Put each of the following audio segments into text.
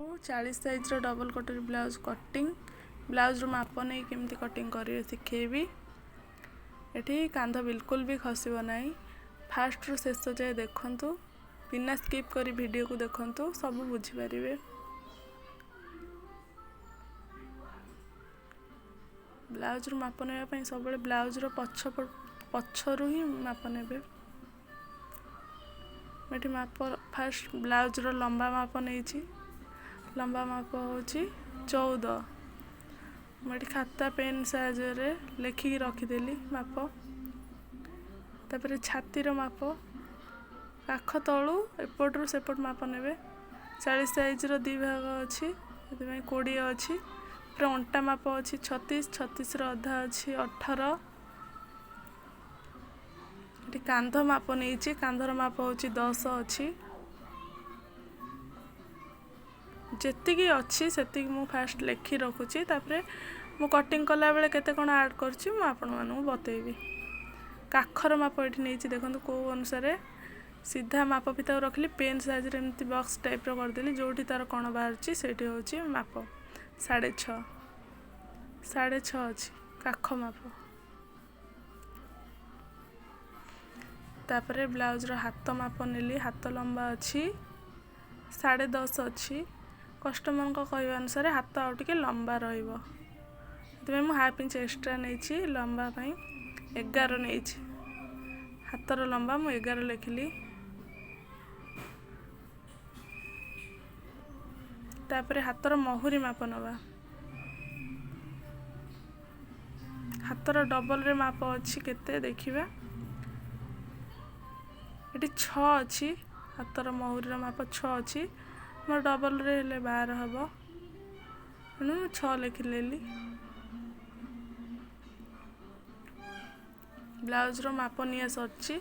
40 ସାଇଜ୍ର double କଟୋରୀ blouse cutting, ବ୍ଲାଉଜ୍ର ମାପ ନେଇ କେମିତି କଟିଂ କରିବେ ଶିଖେଇବି। ଏଠି କାନ୍ଧ ବିଲକୁଲ ବି ଖସିବ ନାହିଁ। ଫାଷ୍ଟରୁ ଶେଷ ଯାଏ ଦେଖନ୍ତୁ, ବିନା ସ୍କିପ୍ କରି ଭିଡ଼ିଓକୁ ଦେଖନ୍ତୁ, ସବୁ ବୁଝିପାରିବେ। ବ୍ଲାଉଜ୍ର ମାପ ନେବା ପାଇଁ ସବୁବେଳେ ବ୍ଲାଉଜ୍ର ପଛରୁ ହିଁ ମାପ ନେବେ। ଏଠି ମାପ ଫାଷ୍ଟ ବ୍ଲାଉଜ୍ର ଲମ୍ବା ମାପ ନେଇଛି। ଲମ୍ବା ମାପ ହେଉଛି 14। ମୁଁ ଏଠି ଖାତା ପେନ୍ ସାହାଯ୍ୟରେ ଲେଖିକି ରଖିଦେଲି ମାପ। ତାପରେ ଛାତିର ମାପ, କାଖ ତଳୁ ଏପଟରୁ ସେପଟ ମାପ ନେବେ। 40 ସାଇଜ୍ର 2 ଭାଗ ଅଛି, ସେଥିପାଇଁ 20 ଅଛି। ତାପରେ ଅଣ୍ଟା ମାପ ଅଛି 36, 36ର ଅଧା ଅଛି 18। ଏଠି କାନ୍ଧ ମାପ ନେଇଛି, କାନ୍ଧର ମାପ ହେଉଛି 10 ଅଛି। ଯେତିକି ଅଛି ସେତିକି ମୁଁ ଫାଷ୍ଟ ଲେଖି ରଖୁଛି, ତାପରେ ମୁଁ କଟିଂ କଲାବେଳେ କେତେ କ'ଣ ଆଡ଼୍ କରୁଛି ମୁଁ ଆପଣମାନଙ୍କୁ ବତେଇବି। କାଖର ମାପ ଏଠି ନେଇଛି, ଦେଖନ୍ତୁ କେଉଁ ଅନୁସାରେ ସିଧା ମାପ ଫିତାକୁ ରଖିଲି, ପେନ୍ ସାହାଯ୍ୟରେ ଏମିତି ବକ୍ସ ଟାଇପ୍ର କରିଦେଲି, ଯେଉଁଠି ତା'ର କ'ଣ ବାହାରୁଛି ସେଇଠି ହେଉଛି ମାପ। 6.5, 6.5 ଅଛି କାଖ ମାପ। ତାପରେ ବ୍ଲାଉଜ୍ର ହାତ ମାପ ନେଲି, ହାତ ଲମ୍ବା ଅଛି 10.5 ଅଛି। କଷ୍ଟମରଙ୍କ କହିବା ଅନୁସାରେ ହାତ ଆଉ ଟିକେ ଲମ୍ବା ରହିବ, ସେଥିପାଇଁ ମୁଁ ହାଫ୍ ଇଞ୍ଚ ଏକ୍ସଟ୍ରା ନେଇଛି ଲମ୍ବା ପାଇଁ, 11 ନେଇଛି। ହାତର ଲମ୍ବା ମୁଁ 11 ଲେଖିଲି। ତାପରେ ହାତର ମହୁରି ମାପ ନେବା। ହାତର ଡବଲରେ ମାପ ଅଛି କେତେ ଦେଖିବା। ଏଠି 6 ଅଛି, ହାତର ମହୁରିର ମାପ 6 ଅଛି। ମୋର ଡବଲରେ ହେଲେ 12 ହେବ, ତେଣୁ ମୁଁ 6 ଲେଖିନେଲି। ବ୍ଲାଉଜ୍ର ମାପ ନିଆ ସରିଛି।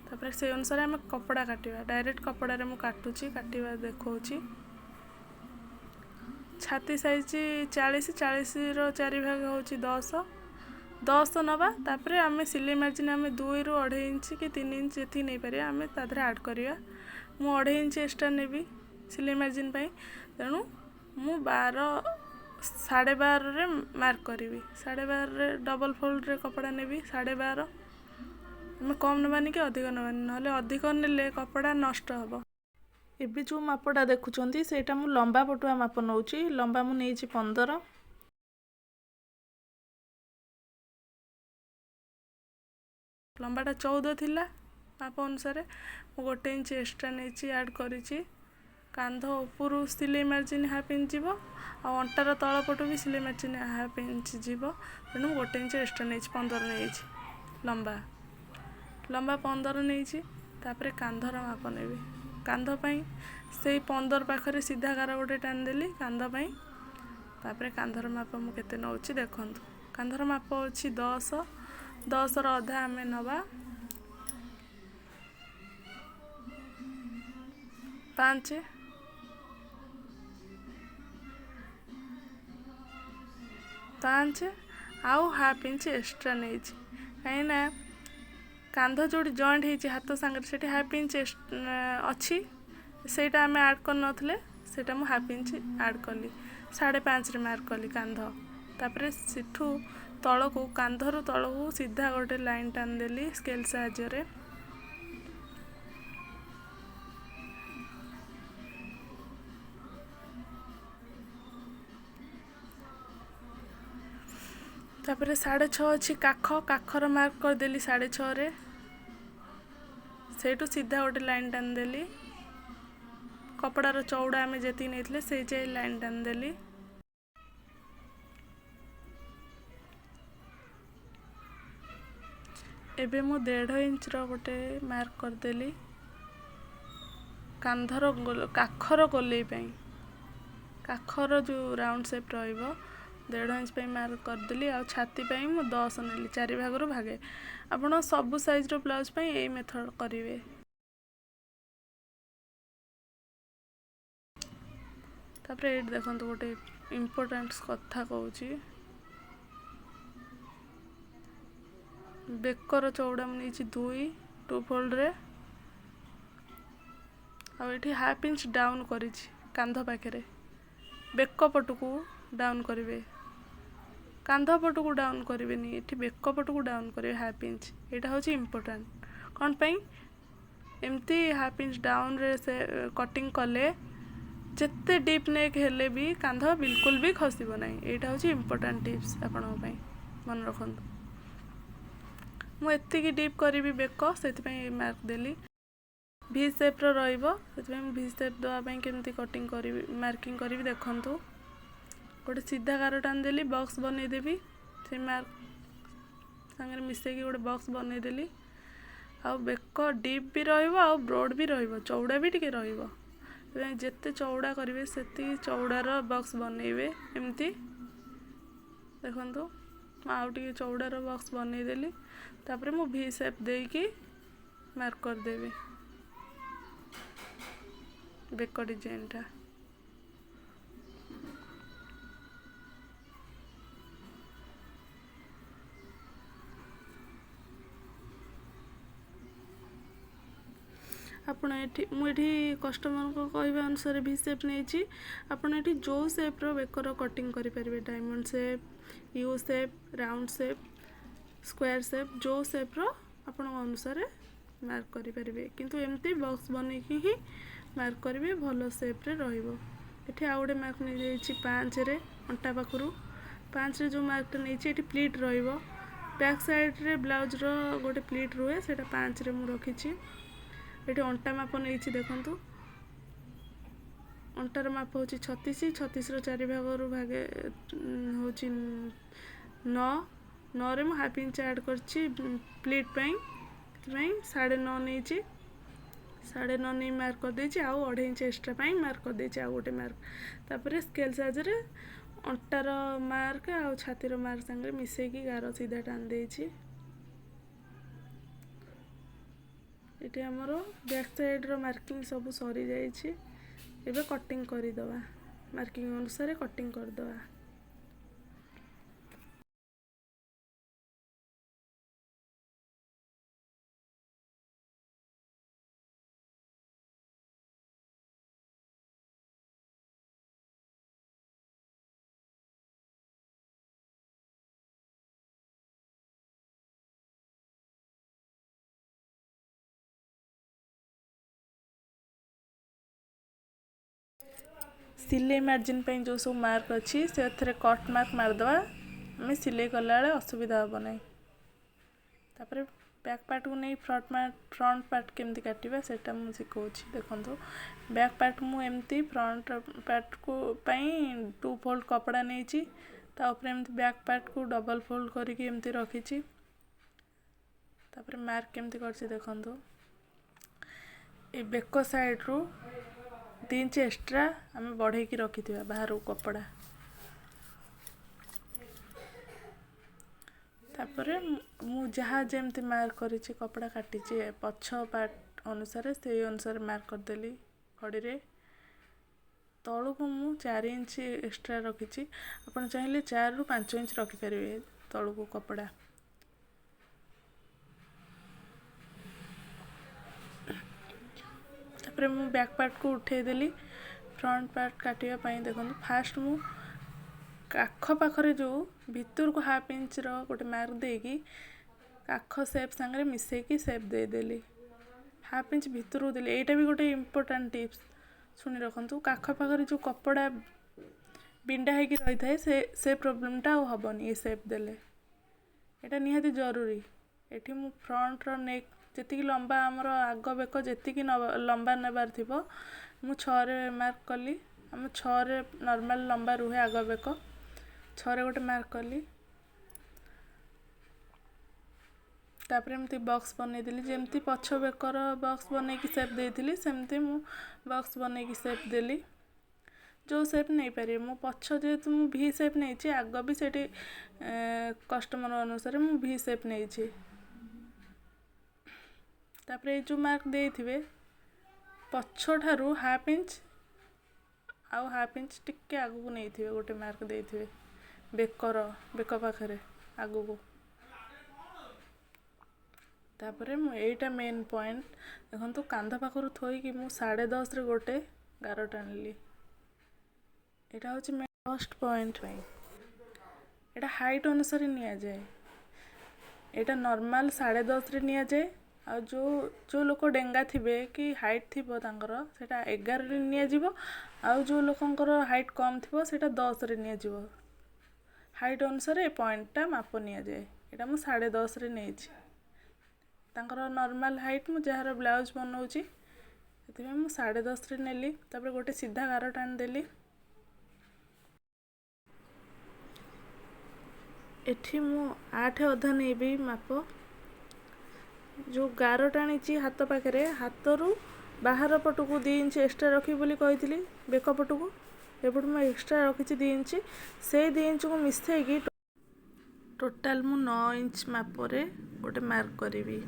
ତାପରେ ସେଇ ଅନୁସାରେ ଆମେ କପଡ଼ା କାଟିବା। ଡାଇରେକ୍ଟ କପଡ଼ାରେ ମୁଁ କାଟୁଛି, କାଟିବା ଦେଖାଉଛି। ଛାତି ସାଇଜ୍ 40, 40ର 4 ଭାଗ ହେଉଛି 10, 10 ନେବା। ତାପରେ ଆମେ ସିଲେଇ ମାର୍ଜିନ୍ ଆମେ 2ରୁ 2.5 ଇଞ୍ଚ କି 3 ଇଞ୍ଚ ଯେତିକି ନେଇପାରିବା ଆମେ ତା ଦେହରେ ଆଡ଼୍ କରିବା। ମୁଁ 2.5 ଇଞ୍ଚ ଏକ୍ସଟ୍ରା ନେବି ସିଲେଇ ମାର୍ଜିନ୍ ପାଇଁ, ତେଣୁ ମୁଁ 12, 12.5ରେ ମାର୍କ କରିବି। 12.5ରେ ଡବଲ୍ ଫୋଲ୍ଡରେ କପଡ଼ା ନେବି, 12.5। ଆମେ କମ୍ ନେବାନି କି ଅଧିକ ନେବାନି, ନହେଲେ ଅଧିକ ନେଲେ କପଡ଼ା ନଷ୍ଟ ହେବ। ଏବେ ଯେଉଁ ମାପଟା ଦେଖୁଛନ୍ତି ସେଇଟା ମୁଁ ଲମ୍ବା ପଟୁଆ ମାପ ନେଉଛି। ଲମ୍ବା ମୁଁ ନେଇଛି 15। ଲମ୍ବାଟା 14 ଥିଲା ମାପ ଅନୁସାରେ, ମୁଁ 1 ଇଞ୍ଚ ଏକ୍ସଟ୍ରା ନେଇଛି, ଆଡ଼୍ କରିଛି। କାନ୍ଧ ଉପରୁ ସିଲେଇ ମାର୍ଜିନ୍ ହାଫ୍ ଇଞ୍ଚ ଯିବ, ଆଉ ଅଣ୍ଟାର ତଳ ପଟୁ ବି ସିଲେଇ ମାର୍ଜିନ୍ ହାଫ୍ ଇଞ୍ଚ ଯିବ, ତେଣୁ ମୁଁ 1 ଇଞ୍ଚ ଏକ୍ସଟ୍ରା ନେଇଛି, 15 ନେଇଛି ଲମ୍ବା। ଲମ୍ବା 15 ନେଇଛି। ତାପରେ କାନ୍ଧର ମାପ ନେବି। କାନ୍ଧ ପାଇଁ ସେଇ 15 ପାଖରେ ସିଧା ଗାର ଗୋଟେ ଟାଣିଦେଲି କାନ୍ଧ ପାଇଁ। ତାପରେ କାନ୍ଧର ମାପ ମୁଁ କେତେ ନେଉଛି ଦେଖନ୍ତୁ। କାନ୍ଧର ମାପ ଅଛି 10, 10ର ଅଧା ଆମେ ନେବା 5, 5 ଆଉ ହାଫ୍ ଇଞ୍ଚ ଏକ୍ସଟ୍ରା ନେଇଛି, କାହିଁକିନା କାନ୍ଧ ଯେଉଁଠି ଜଏଣ୍ଟ ହେଇଛି ହାତ ସାଙ୍ଗରେ ସେଠି ହାଫ୍ ଇଞ୍ଚ ଅଛି, ସେଇଟା ଆମେ ଆଡ଼୍ କରିନଥିଲେ, ସେଇଟା ମୁଁ ହାଫ୍ ଇଞ୍ଚ ଆଡ଼୍ କଲି। 5.5ରେ ମାର୍କ କଲି କାନ୍ଧ। ତାପରେ ସେଠୁ ତଳକୁ, କାନ୍ଧରୁ ତଳକୁ ସିଧା ଗୋଟେ ଲାଇନ୍ ଟାଣିଦେଲି ସ୍କେଲ୍ ସାହାଯ୍ୟରେ। ତାପରେ 6.5 ଅଛି କାଖ, କାଖର ମାର୍କ କରିଦେଲି 6.5ରେ, ସେଇଠୁ ସିଧା ଗୋଟେ ଲାଇନ୍ ଟାଣିଦେଲି। କପଡ଼ାର ଚଉଡ଼ା ଆମେ ଯେତିକି ନେଇଥିଲେ ସେଇ ଯାଏ ଲାଇନ୍ ଟାଣିଦେଲି। ଏବେ ମୁଁ 1.5 ଇଞ୍ଚର ଗୋଟେ ମାର୍କ କରିଦେଲି କାନ୍ଧର କାଖର ଗୋଲେଇ ପାଇଁ, କାଖର ଯେଉଁ ରାଉଣ୍ଡ ସେପ୍ ରହିବ 1.5 ଇଞ୍ଚ ପାଇଁ ମାର୍କ କରିଦେଲି। ଆଉ ଛାତି ପାଇଁ ମୁଁ 10 ନେଲି, 4 ଭାଗରୁ ଭାଗେ। ଆପଣ ସବୁ ସାଇଜ୍ର ବ୍ଲାଉଜ୍ ପାଇଁ ଏଇ ମେଥଡ଼ କରିବେ। ତାପରେ ଏଇଠି ଦେଖନ୍ତୁ ଗୋଟେ ଇମ୍ପୋର୍ଟାଣ୍ଟ କଥା କହୁଛି। ବେକର ଚଉଡ଼ା ମୁଁ ନେଇଛି 2, 2 ଫୋଲ୍ଡରେ, ଆଉ ଏଠି ହାଫ୍ ଇଞ୍ଚ ଡାଉନ୍ କରିଛି କାନ୍ଧ ପାଖରେ। ବେକ ପଟକୁ ଡାଉନ୍ କରିବେ, କାନ୍ଧ ପଟକୁ ଡାଉନ୍ କରିବେନି, ଏଠି ବେକ ପଟକୁ ଡାଉନ୍ କରିବେ ହାଫ୍ ଇଞ୍ଚ। ଏଇଟା ହେଉଛି ଇମ୍ପୋର୍ଟାଣ୍ଟ। କ'ଣ ପାଇଁ ଏମିତି ହାଫ୍ ଇଞ୍ଚ ଡାଉନ୍ରେ ସେ କଟିଂ କଲେ ଯେତେ ଡିପ୍ ନେକ୍ ହେଲେ ବି କାନ୍ଧ ବିଲକୁଲ ବି ଖସିବ ନାହିଁ। ଏଇଟା ହେଉଛି ଇମ୍ପୋର୍ଟାଣ୍ଟ ଟିପ୍ସ ଆପଣଙ୍କ ପାଇଁ, ମନେ ରଖନ୍ତୁ। ମୁଁ ଏତିକି ଡିପ୍ କରିବି ବେକ, ସେଥିପାଇଁ ଏ ମାର୍କ ଦେଲି। ଭି ସେପ୍ର ରହିବ, ସେଥିପାଇଁ ମୁଁ ଭି ସେପ୍ ଦେବା ପାଇଁ କେମିତି କଟିଂ କରିବି, ମାର୍କିଂ କରିବି ଦେଖନ୍ତୁ। ଗୋଟେ ସିଧା ଗାର ଟାଣିଦେଲି, ବକ୍ସ ବନେଇଦେବି, ସେଇ ମାର୍କ ସାଙ୍ଗରେ ମିଶାଇକି ଗୋଟେ ବକ୍ସ ବନେଇଦେଲି। ଆଉ ବେକ ଡିପ୍ ବି ରହିବ ଆଉ ବ୍ରୋଡ଼ ବି ରହିବ, ଚଉଡ଼ା ବି ଟିକେ ରହିବ। ସେଥିପାଇଁ ଯେତେ ଚଉଡ଼ା କରିବେ ସେତିକି ଚଉଡ଼ାର ବକ୍ସ ବନେଇବେ ଏମିତି। ଦେଖନ୍ତୁ, ମୁଁ ଆଉ ଟିକେ ଚଉଡ଼ାର ବକ୍ସ ବନେଇଦେଲି। ତାପରେ ମୁଁ ଭି ସେପ୍ ଦେଇକି ମାର୍କ କରିଦେବି ବେକ ଡିଜାଇନଟା। ଆପଣ ଏଠି, ମୁଁ ଏଠି କଷ୍ଟମରଙ୍କ କହିବା ଅନୁସାରେ ଭି ସେପ୍ ନେଇଛି। ଆପଣ ଏଠି ଯେଉଁ ସେପ୍ର ବେକର କଟିଂ କରିପାରିବେ, diamond shape, U shape, round shape, square shape, ଯେଉଁ ସେପ୍ର ଆପଣଙ୍କ ଅନୁସାରେ ମାର୍କ କରିପାରିବେ। କିନ୍ତୁ ଏମିତି ବକ୍ସ ବନେଇକି ହିଁ ମାର୍କ କରିବେ, ଭଲ ସେପ୍ରେ ରହିବ। ଏଠି ଆଉ ଗୋଟେ ମାର୍କ ନେଇଯାଇଛି 5ରେ, ଅଣ୍ଟା ପାଖରୁ 5ରେ ଯେଉଁ ମାର୍କଟା ନେଇଛି, ଏଠି ପ୍ଲିଟ୍ ରହିବ। ବ୍ୟାକ୍ ସାଇଡ଼୍ରେ ବ୍ଲାଉଜ୍ର ଗୋଟେ ପ୍ଲିଟ୍ ରୁହେ, ସେଇଟା 5ରେ ମୁଁ ରଖିଛି। ଏଠି ଅଣ୍ଟା ମାପ ନେଇଛି, ଦେଖନ୍ତୁ ଅଣ୍ଟାର ମାପ ହେଉଛି 36। 36ର 4 ଭାଗରୁ ଭାଗେ ହେଉଛି 9। 9ରେ ମୁଁ ହାଫ୍ ଇଞ୍ଚ ଆଡ଼୍ କରିଛି ପ୍ଲିଟ୍ ପାଇଁ, ସେଥିପାଇଁ 9.5 ନେଇଛି। 9.5 ନେଇ ମାର୍କ କରିଦେଇଛି, ଆଉ 2.5 ଇଞ୍ଚ ଏକ୍ସଟ୍ରା ପାଇଁ ମାର୍କ କରିଦେଇଛି ଆଉ ଗୋଟେ ମାର୍କ। ତାପରେ ସ୍କେଲ୍ ସାହାଯ୍ୟରେ ଅଣ୍ଟାର ମାର୍କ ଆଉ ଛାତିର ମାର୍କ ସାଙ୍ଗରେ ମିଶାଇକି ଗାର ସିଧା ଟାଣି ଦେଇଛି। ଏଠି ଆମର ବ୍ୟାକ୍ ସାଇଡ଼୍ର ମାର୍କିଂ ସବୁ ସରିଯାଇଛି। ଏବେ କଟିଂ କରିଦେବା, ମାର୍କିଂ ଅନୁସାରେ କଟିଂ କରିଦେବା। ସିଲେଇ ମାର୍ଜିନ୍ ପାଇଁ ଯେଉଁ ସବୁ ମାର୍କ ଅଛି ସେଥିରେ କଟ୍ ମାର୍କ ମାରିଦେବା, ଆମେ ସିଲେଇ କଲାବେଳେ ଅସୁବିଧା ହେବ ନାହିଁ। ତାପରେ ବ୍ୟାକ୍ ପାର୍ଟକୁ ନେଇ ଫ୍ରଣ୍ଟ ପାର୍ଟ କେମିତି କାଟିବା ସେଇଟା ମୁଁ ଶିଖାଉଛି। ଦେଖନ୍ତୁ, ବ୍ୟାକ୍ ପାର୍ଟ ମୁଁ ଏମିତି ଫ୍ରଣ୍ଟ ପାର୍ଟକୁ ପାଇଁ 2 ଫୋଲ୍ଡ କପଡ଼ା ନେଇଛି, ତା ଉପରେ ଏମିତି ବ୍ୟାକ୍ ପାର୍ଟକୁ ଡବଲ୍ ଫୋଲ୍ଡ କରିକି ଏମିତି ରଖିଛି। ତାପରେ ମାର୍କ କେମିତି କରିଛି ଦେଖନ୍ତୁ। ଏ ବେକ ସାଇଡ଼୍ରୁ 2 ଇଞ୍ଚ ଏକ୍ସଟ୍ରା ଆମେ ବଢ଼େଇକି ରଖିଥିବା ବାହାରକୁ କପଡ଼ା। ତାପରେ ମୁଁ ଯାହା ଯେମିତି ମାର୍କ କରିଛି, କପଡ଼ା କାଟିଛି ପଛ ପାର୍ଟ ଅନୁସାରେ, ସେଇ ଅନୁସାରେ ମାର୍କ କରିଦେଲି ଖଡ଼ିରେ। ତଳକୁ ମୁଁ 4 ଇଞ୍ଚ ଏକ୍ସଟ୍ରା ରଖିଛି, ଆପଣ ଚାହିଁଲେ 4ରୁ 5 ଇଞ୍ଚ ରଖିପାରିବେ ତଳକୁ କପଡ଼ା। ତାପରେ ମୁଁ ବ୍ୟାକ୍ ପାର୍ଟକୁ ଉଠେଇଦେଲି ଫ୍ରଣ୍ଟ ପାର୍ଟ କାଟିବା ପାଇଁ। ଦେଖନ୍ତୁ, ଫାଷ୍ଟ ମୁଁ କାଖ ପାଖରେ ଯେଉଁ ଭିତରକୁ ହାଫ୍ ଇଞ୍ଚର ଗୋଟେ ମାର୍କ ଦେଇକି କାଖ ସେପ୍ ସାଙ୍ଗରେ ମିଶାଇକି ସେପ୍ ଦେଇଦେଲି, ହାଫ୍ ଇଞ୍ଚ ଭିତରକୁ ଦେଲି। ଏଇଟା ବି ଗୋଟେ ଇମ୍ପୋର୍ଟାଣ୍ଟ ଟିପ୍ସ, ଶୁଣି ରଖନ୍ତୁ। କାଖ ପାଖରେ ଯେଉଁ କପଡ଼ା ବିଣ୍ଡା ହେଇକି ରହିଥାଏ ସେ ପ୍ରୋବ୍ଲେମଟା ଆଉ ହେବନି ଏ ସେପ୍ ଦେଲେ, ଏଇଟା ନିହାତି ଜରୁରୀ। ଏଠି ମୁଁ ଫ୍ରଣ୍ଟର ନେକ୍ ଯେତିକି ଲମ୍ବା, ଆମର ଆଗ ବେକ ଯେତିକି ଲମ୍ବା ନେବାର ଥିବ, ମୁଁ 6ରେ ମାର୍କ କଲି। ଆମ 6ରେ ନର୍ମାଲ ଲମ୍ବା ରୁହେ ଆଗ ବେକ, 6ରେ ଗୋଟେ ମାର୍କ କଲି। ତାପରେ ଏମିତି ବକ୍ସ ବନେଇଦେଲି, ଯେମିତି ପଛ ବେକର ବକ୍ସ ବନେଇକି ସେପ୍ ଦେଇଥିଲି ସେମିତି ମୁଁ ବକ୍ସ ବନେଇକି ସେପ୍ ଦେଲି। ଯେଉଁ ସେପ୍ ନେଇପାରିବେ, ମୁଁ ପଛ ଯେହେତୁ ମୁଁ ଭି ସେପ୍ ନେଇଛି, ଆଗ ବି ସେଇଠି କଷ୍ଟମର ଅନୁସାରେ ମୁଁ ଭି ସେପ୍ ନେଇଛି। ତାପରେ ଏଇ ଯେଉଁ ମାର୍କ ଦେଇଥିବେ ପଛଠାରୁ ହାଫ୍ ଇଞ୍ଚ ଆଉ ହାଫ୍ ଇଞ୍ଚ ଟିକେ ଆଗକୁ ନେଇଥିବେ, ଗୋଟେ ମାର୍କ ଦେଇଥିବେ ବେକ ପାଖରେ ଆଗକୁ। ତାପରେ ମୁଁ ଏଇଟା ମେନ୍ ପଏଣ୍ଟ ଦେଖନ୍ତୁ, କାନ୍ଧ ପାଖରୁ ଥୋଇକି ମୁଁ 10.5ରେ ଗୋଟେ ଗାର ଟାଣିଲି ଏଇଟା ହେଉଛି ଫର୍ଷ୍ଟ ପଏଣ୍ଟ ପାଇଁ। ଏଇଟା ହାଇଟ୍ ଅନୁସାରେ ନିଆଯାଏ। ଏଇଟା ନର୍ମାଲ୍ 10.5ରେ ନିଆଯାଏ। ଆଉ ଯେଉଁ ଯେଉଁ ଲୋକ ଡେଙ୍ଗା ଥିବେ କି ହାଇଟ୍ ଥିବ ତାଙ୍କର, ସେଇଟା 11ରେ ନିଆଯିବ। ଆଉ ଯେଉଁ ଲୋକଙ୍କର ହାଇଟ୍ କମ୍ ଥିବ, ସେଇଟା 10ରେ ନିଆଯିବ। ହାଇଟ୍ ଅନୁସାରେ ଏ ପଏଣ୍ଟଟା ମାପ ନିଆଯାଏ। ଏଇଟା ମୁଁ 10.5ରେ ନେଇଛି ତାଙ୍କର ନର୍ମାଲ୍ ହାଇଟ୍, ମୁଁ ଯାହାର ବ୍ଲାଉଜ୍ ବନାଉଛି, ସେଥିପାଇଁ ମୁଁ 10.5ରେ ନେଲି। ତାପରେ ଗୋଟେ ସିଧା ଗାର ଟାଣିଦେଲି। ଏଠି ମୁଁ 8.5 ନେବି ମାପ। ଯେଉଁ ଗାର ଟାଣିଛି ହାତ ପାଖରେ, ହାତରୁ ବାହାର ପଟକୁ 2 ଇଞ୍ଚ ଏକ୍ସଟ୍ରା ରଖିବି ବୋଲି କହିଥିଲି ବେକ ପଟକୁ। ଏପଟୁ ମୁଁ ଏକ୍ସଟ୍ରା ରଖିଛି 2 ଇଞ୍ଚ। ସେଇ 2 ଇଞ୍ଚକୁ ମିଶାଇକି ଟୋଟାଲ୍ ମୁଁ 9 ଇଞ୍ଚ ମାପରେ ଗୋଟେ ମାର୍କ କରିବି।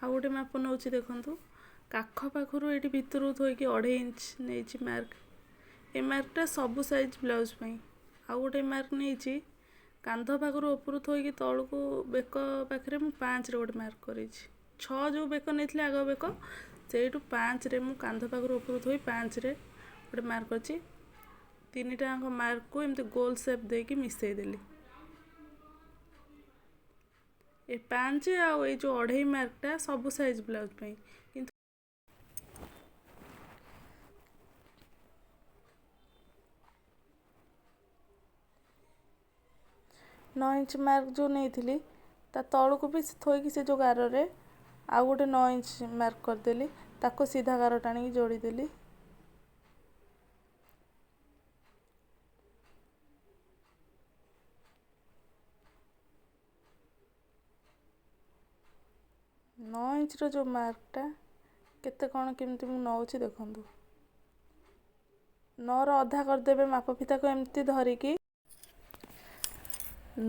ଆଉ ଗୋଟେ ମାପ ନେଉଛି, ଦେଖନ୍ତୁ। କାଖ ପାଖରୁ ଏଇଠି ଭିତରକୁ ଥୋଇକି 2.5 ଇଞ୍ଚ ନେଇଛି ମାର୍କ। ଏ ମାର୍କଟା ସବୁ ସାଇଜ୍ ବ୍ଲାଉଜ୍ ପାଇଁ। ଆଉ ଗୋଟେ ମାର୍କ ନେଇଛି, କାନ୍ଧ ପାଖରୁ ଉପରୁ ଥୋଇକି ତଳକୁ ବେକ ପାଖରେ ମୁଁ 5ରେ ଗୋଟେ ମାର୍କ କରିଛି। 6 ଯେଉଁ ବେକ ନେଇଥିଲି ଆଗ ବେକ, ସେଇଠୁ 5ରେ ମୁଁ କାନ୍ଧ ପାଖରୁ ଉପରୁ ଥୋଇ 5ରେ ଗୋଟେ ମାର୍କ କରିଛି। ତିନିଟା ଯାକ ମାର୍କକୁ ଏମିତି ଗୋଲ ସେପ୍ ଦେଇକି ମିଶାଇ ଦେଲି। ଏ 5 ଆଉ ଏଇ ଯେଉଁ 2.5 ମାର୍କଟା ସବୁ ସାଇଜ୍ ବ୍ଲାଉଜ୍ ପାଇଁ। କିନ୍ତୁ 9 ଇଞ୍ଚ ମାର୍କ ଯେଉଁ ନେଇଥିଲି, ତା ତଳକୁ ବି ଥୋଇକି ସେ ଯେଉଁ ଗାରରେ ଆଉ ଗୋଟେ 9 ଇଞ୍ଚ ମାର୍କ କରିଦେଲି। ତାକୁ ସିଧା ଗାର ଟାଣିକି ଯୋଡ଼ିଦେଲି। 9 ଇଞ୍ଚର ଯେଉଁ ମାର୍କଟା କେତେ କ'ଣ କେମିତି ମୁଁ ନେଉଛି ଦେଖନ୍ତୁ। 9ର ଅଧା କରିଦେବେ ମାପ ଫିତାକୁ ଏମିତି ଧରିକି।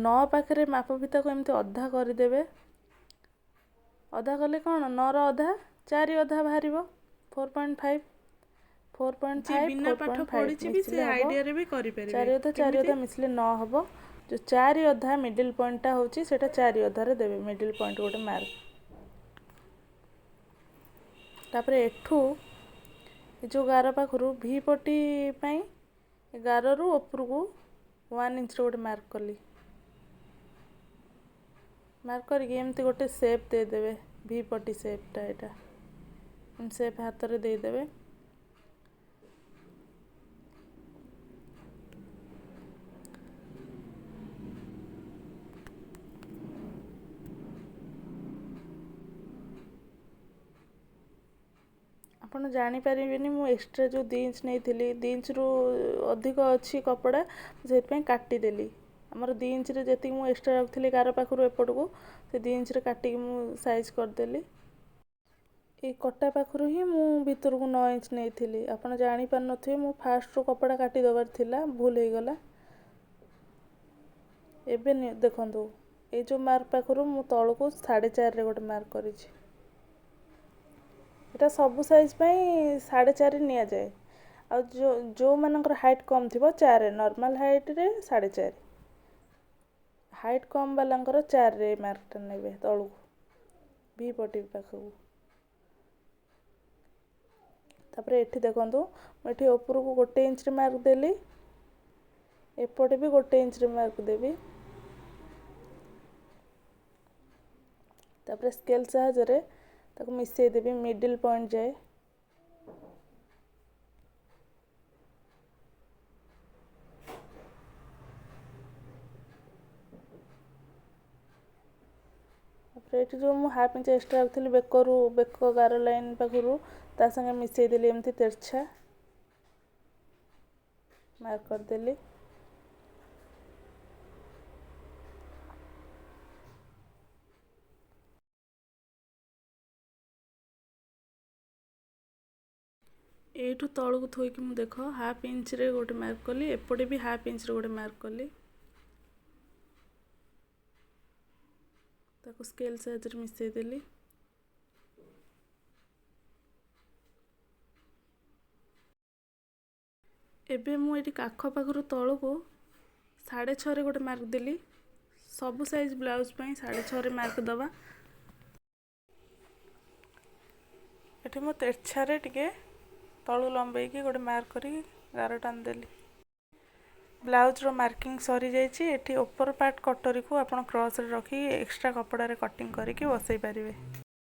9 ପାଖରେ ମାପ ଫିତାକୁ ଏମିତି ଅଧା କରିଦେବେ। ଅଧା କଲେ କ'ଣ, 9ର ଅଧା 4.5 ବାହାରିବ, 4.5। 4.5, ଯିଏ ବିନା ପାଠ 4.5 ପଢ଼ିଛି ବି ସେ ମିଶିଲେ ହେବ ଆଇଡ଼ିଆରେ ବି କରିପାରିବେ। 4.5। 4 କେମିତି? ଅଧା ମିଶିଲେ 9 ହେବ। ଯେଉଁ 4.5 ମିଡ଼ିଲ୍ ପଏଣ୍ଟଟା ହେଉଛି, ସେଇଟା 4.5ରେ ଦେବେ ମିଡ଼ିଲ୍ ପଏଣ୍ଟ ଗୋଟେ ମାର୍କ। ତାପରେ ଏଠୁ ଏ ଯେଉଁ ଗାର ପାଖରୁ ଭି ପଟି ପାଇଁ ଏ ଗାରରୁ ଉପରକୁ 1 ଇଞ୍ଚର ଗୋଟେ ମାର୍କ କଲି। ମାର୍କ କରିକି ଏମିତି ଗୋଟେ ସେପ୍ ଦେଇଦେବେ, ଭି ପଟି ସେପ୍ଟା। ଏଇଟା ସେପ୍ ହାତରେ ଦେଇଦେବେ। ଆପଣ ଜାଣିପାରିବେନି, ମୁଁ ଏକ୍ସଟ୍ରା ଯେଉଁ 2 ଇଞ୍ଚ ନେଇଥିଲି, 2 ଇଞ୍ଚରୁ ଅଧିକ ଅଛି କପଡ଼ା, ସେଥିପାଇଁ କାଟିଦେଲି। ଆମର 2 ଇଞ୍ଚରେ ଯେତିକି ମୁଁ ଏକ୍ସଟ୍ରା ରଖିଥିଲି ଗାର ପାଖରୁ ଏପଟକୁ, ସେ 2 ଇଞ୍ଚରେ କାଟିକି ମୁଁ ସାଇଜ୍ କରିଦେଲି। ଏଇ କଟା ପାଖରୁ ହିଁ ମୁଁ ଭିତରକୁ 9 ଇଞ୍ଚ ନେଇଥିଲି। ଆପଣ ଜାଣିପାରୁନଥିବେ, ମୁଁ ଫାଷ୍ଟରୁ କପଡ଼ା କାଟି ଦେବାର ଥିଲା, ଭୁଲ ହେଇଗଲା। ଏବେ ଦେଖନ୍ତୁ, ଏଇ ଯେଉଁ ମାର୍କ ପାଖରୁ ମୁଁ ତଳକୁ 4.5ରେ ଗୋଟେ ମାର୍କ କରିଛି। ଏଇଟା ସବୁ ସାଇଜ୍ ପାଇଁ 4.5 ନିଆଯାଏ। ଆଉ ଯେଉଁମାନଙ୍କର ହାଇଟ୍ କମ୍ ଥିବ 4, ନର୍ମାଲ୍ ହାଇଟ୍ରେ 4.5, ହାଇଟ୍ କମ୍ ବାଲାଙ୍କର 4ରେ ମାର୍କଟା ନେବେ ତଳକୁ ଭି ପଟି ପାଖକୁ। ତାପରେ ଏଠି ଦେଖନ୍ତୁ, ମୁଁ ଏଠି ଉପରକୁ 1 ଇଞ୍ଚରେ ମାର୍କ ଦେଲି। ଏପଟେ ବି 1 ଇଞ୍ଚରେ ମାର୍କ ଦେବି। ତାପରେ ସ୍କେଲ୍ ସାହାଯ୍ୟରେ ତାକୁ ମିଶାଇ ଦେବି ମିଡ଼ିଲ୍ ପଏଣ୍ଟ ଯାଏ। ତାପରେ ଏଠି ଯେଉଁ ମୁଁ ହାଫ୍ ଇଞ୍ଚ ଏକ୍ସଟ୍ରା ରଖିଥିଲି ବେକରୁ, ବେକ ଗାର ଲାଇନ୍ ପାଖରୁ, ତା ସାଙ୍ଗେ ମିଶାଇ ଦେଲି। ଏମିତି ତେରଛା ମାର୍କ କରିଦେଲି। ଏଇଠୁ ତଳକୁ ଥୋଇକି ମୁଁ ଦେଖ ହାଫ୍ ଇଞ୍ଚରେ ଗୋଟେ ମାର୍କ କଲି। ଏପଟେ ବି ହାଫ୍ ଇଞ୍ଚରେ ଗୋଟେ ମାର୍କ କଲି। ତାକୁ ସ୍କେଲ୍ ସାହାଯ୍ୟରେ ମିଶାଇ ଦେଲି। ଏବେ ମୁଁ ଏଇଠି କାଖ ପାଖରୁ ତଳକୁ 6.5ରେ ଗୋଟେ ମାର୍କ ଦେଲି। ସବୁ ସାଇଜ୍ ବ୍ଲାଉଜ୍ ପାଇଁ 6.5ରେ ମାର୍କ ଦେବା। ଏଠି ମୁଁ ତେର୍ଛାରେ ଟିକେ ତଳୁ ଲମ୍ବେଇକି ଗୋଟେ ମାର୍କ କରିକି ଗାର ଟାଣିଦେଲି। ବ୍ଲାଉଜ୍ର ମାର୍କିଂ ସରିଯାଇଛି। ଏଠି ଉପର ପାର୍ଟ କଟୋରୀକୁ ଆପଣ କ୍ରସ୍ରେ ରଖି ଏକ୍ସଟ୍ରା କପଡ଼ାରେ କଟିଂ କରିକି ବସେଇ ପାରିବେ।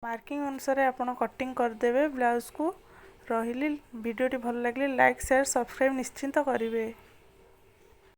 ମାର୍କିଂ ଅନୁସାରେ ଆପଣ କଟିଂ କରିଦେବେ ବ୍ଲାଉଜ୍କୁ। ରହିଲି। ଭିଡ଼ିଓଟି ଭଲ ଲାଗିଲେ ଲାଇକ୍, ସେୟାର, ସବସ୍କ୍ରାଇବ୍ ନିଶ୍ଚିତ କରିବେ।